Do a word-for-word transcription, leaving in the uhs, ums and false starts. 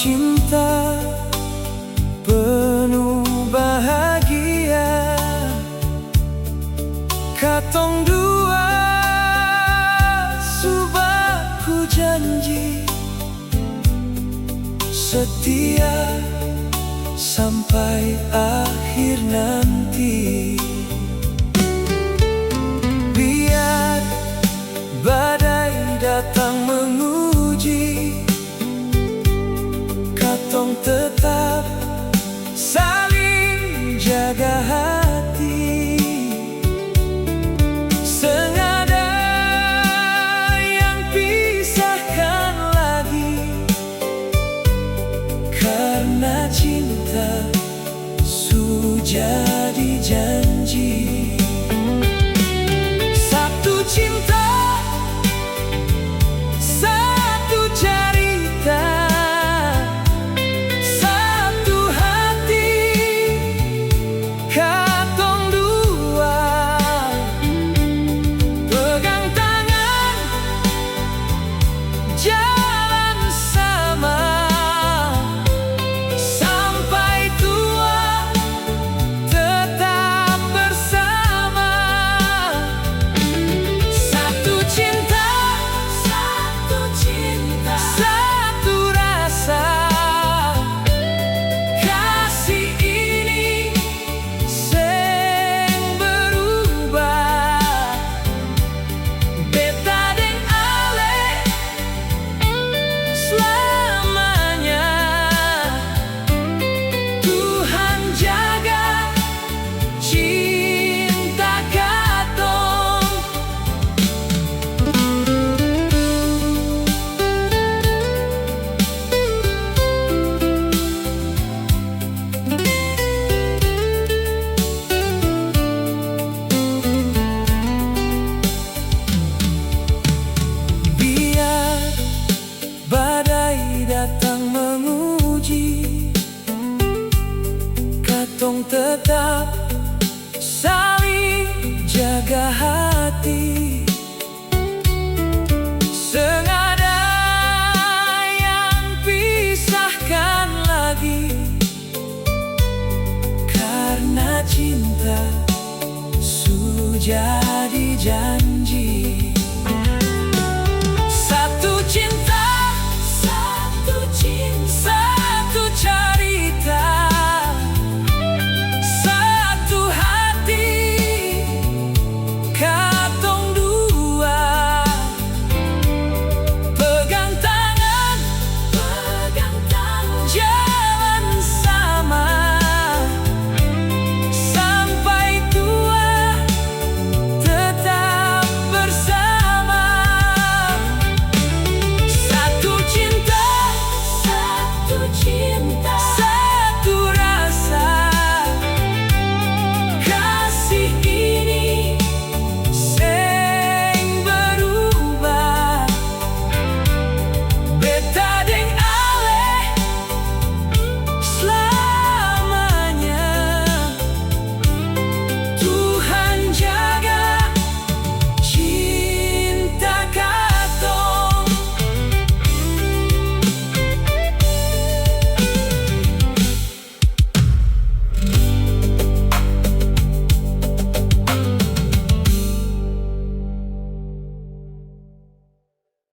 Cinta penuh bahagia, katong dua su baku janji setia sampai akhir nanti. Biar badai datang menguji, katong tetap saling jaga hati. Seng ada yang pisahkan lagi, karna cinta su jadi janji. Satu cinta, satu carita, satu hati, katong dua pegang tangan, jalan sama sampai tua, tetap bersama. Satu cinta, satu cinta, satu rasa, kasih ini seng berubah. Beta deng ale slamanya. Tuhan jaga cinta katong. Biar badai datang menguji, katong tetap saling jaga hati. Seng ada yang pisahkan lagi, karna cinta su jadi janji.